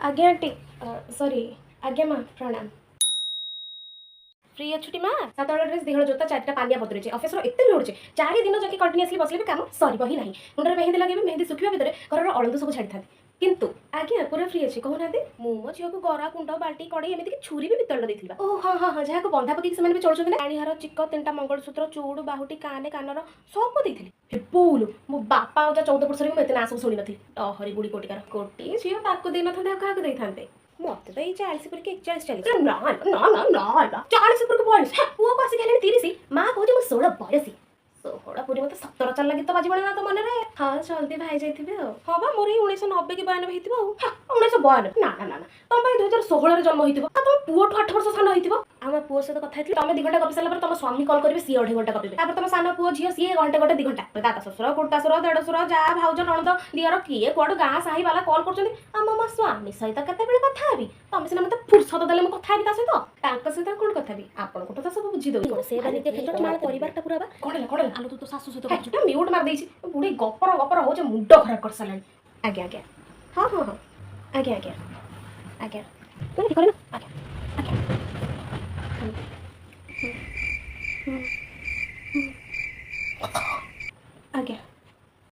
ଆଜ୍ଞା ଆଣ୍ଟି, ସରି, ଆଜ୍ଞା ମା, ପ୍ରଣାମ। ଫ୍ରି ଅଛୁଟି ମା? ସାତ ହଳ ଡ୍ରେସ୍, 2 ହଳ ଜୋତା, ଚାରିଟା ପାନିଆ ବଦଳିଛି। ଅଫିସର ଏତେ ଲୋଡ୍ ଯେ 4 ଦିନ ଯାକେ କଣ୍ଟିନ୍ୟୁଅସଲି ବସିଲେ ବି କାମ ସରିବ ହିଁ ନାହିଁ। ମୁଣ୍ଡରେ ମେହେନ୍ଦି ଲଗେଇବି, ମେହେନ୍ଦି ଶୁଖିବା ଭିତରେ ଘରର ଅଳନ୍ଧୁ ସବୁ ଛାଡ଼ିଥାନ୍ତି। କିନ୍ତୁ ଆଜ୍ଞା, ପୁରା ଫ୍ରି ଅଛି, କହୁନାହାନ୍ତି। ମୁଁ ମୋ ଝିଅକୁ ଗରା, କୁଣ୍ଡ, ବାଲ୍ଟି, କଡ଼େଇ, ଏମିତିକି ଛୁରୀ ବି ପିତ୍ତଳର ଦେଇଥିଲି। ଓ ହଁ, ଯାହାକୁ ବନ୍ଧା ପକେଇକି ସେମାନେ ବି ଚଳୁଛନ୍ତି ନା। ରାଣୀହାର, ଚିକ, ତିନିଟା ମଙ୍ଗଳସୂତ୍ର, ଚୁଡ଼ୁ, ବାହୁଟି, କାନେ, କାନର ସବୁ ଦେଇଥିଲି। ବୋଉଲୁ, ମୋ ବାପା ଅଜା 14 ବର୍ଷରେ ବି ମୁଁ ଏତେ ନାଁ ସବୁ ଶୁଣିନଥିଲି। ଡହରି ବୁଢ଼ୀ କୋଟିକାର କୋଟି ଝିଅ, ତାକୁ ଦେଇନଥାନ୍ତେ ଆଉ କାହାକୁ ଦେଇଥାନ୍ତେ? ମତେ ତ ଏଇ 40 ପୁରିକି 41 ଚାଲିଛି। ନା ନା ନା ନା, 40 ପୁରିକି 42। ପୁଅକୁ ଆସିକି ହେଲାଣି 30, ମା କହୁଛି ମୁଁ 16 ବୟସୀ। 16 ପୁରି ମତେ 17 ଚାଲିଲା ଗୀତ ବାଜିବଣି ନା ତୋ ମନରେ? ହଁ, ଜଲ୍ଦି ଭାଇ ଯାଇଥିବେ ଆଉ। ହଁ ବା, ମୋର ଏଇ 1990 କି 92 ହେଇଥିବ ଆଉ। 1992? ନା ନା ନା ନା, ତମ ପାଇଁ 2016ରେ ଜନ୍ମ ହେଇଥିବ ଆଉ ତମ ପୁଅଠୁ 8 ବର୍ଷ ସାନ ହେଇଥିବ। ଆମ ପୁଅ ସହିତ କଥା ହେଇଥିଲି। ତମେ 2 ଘଣ୍ଟା ଗପି ସାରିଲା ପରେ ତମ ସ୍ୱାମୀ କଲ୍ କରିବେ, ସିଏ ଅଢ଼େଇ ଘଣ୍ଟା ଗପିବେ। ତାପରେ ତମ ସାନ ପୁଅ ଝିଅ, ସିଏ ଘଣ୍ଟେ ଘଣ୍ଟେ 2 ଘଣ୍ଟା। ଦାଦା ଶ୍ୱଶୁର, ଖୁଡ଼ତାଶୁର, ଦେଢ଼ଶୁର, ଯା, ଭାଉଜ, ନଣନ୍ଦ, ଦିଅର, କିଏ କୁଆଡୁ ଗାଁ ସାହି ବାଲା କଲ୍ କରୁଛନ୍ତି। ଆମ ମୋ ସ୍ୱାମୀ ସହିତ କେତେବେଳେ କଥା ହେବି? ତମେ ସିନା ମତେ ଫୁର୍ସତ ଦେଲେ ମୁଁ କଥା ହେବି ତା ସହିତ। ତାଙ୍କ ସହିତ କଣ କଥା ହେବି? ଆପଣଙ୍କଠୁ ତ ସବୁ ବୁଝି ଦଉଛି। ସେ ବା ନିଜେ ଖେଚଡ଼ ମାଳ ପରିବାରଟା ପୁରା ବା। କଣ ହେଲା, କଣ ହେଲା? ଆଲୋ, ତୁ ତୋ ଶାଶୁ ସହିତ ହେ, ମ୍ୟୁଟ୍ ମାରି ଦେଇଛି। ବୁଢ଼ୀ ଗପର ଗପର ହଉଛି, ମୁଣ୍ଡ ଖରାପ କରିସାରିଲାଣି। ଆଜ୍ଞା, ହଁ, ଆଜ୍ଞା ଆଜ୍ଞା ଆଜ୍ଞା ଆଜ୍ଞା, ଆଜ୍ଞା।